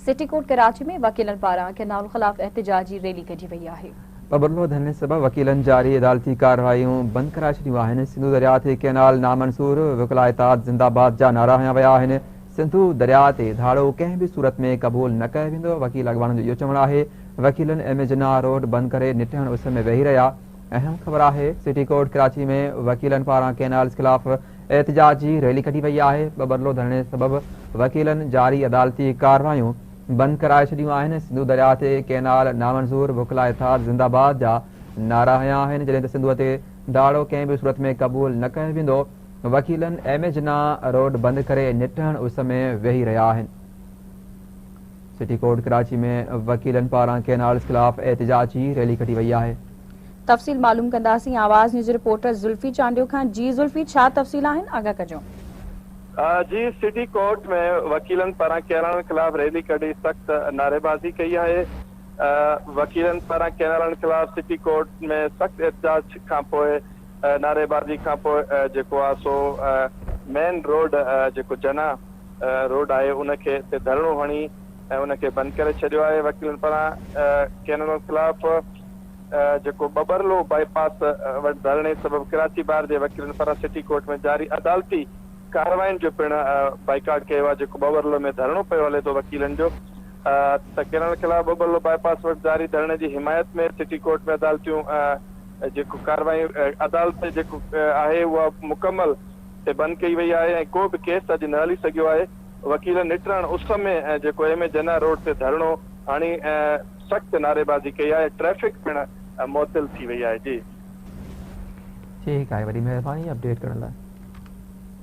City court Karachi ۾ وڪيلن پاران canal خلاف احتجاجي ريلي ڪڍي وئي آهي. ٻٻرلو ڌرڻي سبب وڪيلن جاري عدالتي ڪارروايون بند ڪرائي ڇڏيون آهن، سنڌو درياء تي ڪئنال نامنظور، وڪلا اتحاد زنده باد جا نعرا هنيا ويا آهن، سنڌو درياء تي ڌاڙو ڪنهن به صورت ۾ قبول نه ڪيو ويندو، وڪيل اڳواڻن جو اهو چوڻ آهي وڪيلن ايم اي جناح روڊ بند ڪري نٽهڻ اس ۾ ويهي رهيا، اهم خبر آهي سٽي ڪورٽ ڪراچي ۾ وڪيلن پاران ڪئنالز خلاف احتجاجي ريلي ڪڍي وئي آهي، ٻٻرلو ڌرڻي سبب وڪيلن جاري عدالتي ڪارروايون بند ڪرائي ڇڏيون آهن، سنڌو درياء تي ڪئنال نامنظور، وڪلا اتحاد زنده باد جا نعرا هنيا آهن، جڏهن ته سنڌوء تي ڌاڙو ڪنهن به صورت ۾ قبول نه ڪيو ويندو، وڪيلن ايم اي جناح روڊ بند ڪري نٽهڻ اس ۾ ويهي رهيا آهن. سٽي ڪورٽ ڪراچي ۾ وڪيلن پاران ڪئنالز خلاف احتجاجي ريلي ڪڍي وئي آهي. تفصيل معلوم ڪنداسين آواز نيوز رپورٽر ذلفي چانڊيو کان جي ذلفي ڇا تفصيل آهن آگاهه ڪجو. جي سٽي ڪورٽ ۾ وڪيلن پاران ڪئنالن خلاف ريلي ڪڍي سخت نعريبازي ڪئي آهي وڪيلن پاران ڪئنالن خلاف سٽي ڪورٽ ۾ سخت احتجاج کانپوء نعريبازي کانپوء جيڪو آهي سو مين روڊ جيڪو جناح روڊ آهي ان کي تي ڌرڻو هڻي ۽ ان کي بند ڪري ڇڏيو آهي وڪيلن پاران ڪئنالن خلاف جيڪو ٻٻرلو بائي پاس وٽ ڌرڻي سبب ڪراچي بار جي وڪيلن پاران سٽي ڪورٽ ۾ جاري عدالتي ڪاررواين جو پڻ بائيڪاٽ ڪيو آهي جيڪو ٻٻرلو ۾ ڌرڻو پيو هلي ٿو وڪيلن جو ته ڪئنال خلاف ٻٻرلو بائي پاس وٽ جاري ڌرڻي جي حمايت ۾ سٽي ڪورٽ ۾ عدالتيون جيڪو ڪارروايون عدالت جيڪو آهي اها مڪمل تي بند ڪئي وئي آهي ۽ ڪو به ڪيس اڄ نه هلي سگهيو آهي وڪيلن نٽهڻ اس ۾ جيڪو ايم اي جناح روڊ تي ڌرڻو هڻي سخت نعريبازي ڪئي آهي ٽريفڪ پڻ معطل ٿي وئي آهي جي. ٺيڪ آهي وڏي مهرباني اپڊيٽ ڪرڻ لاء.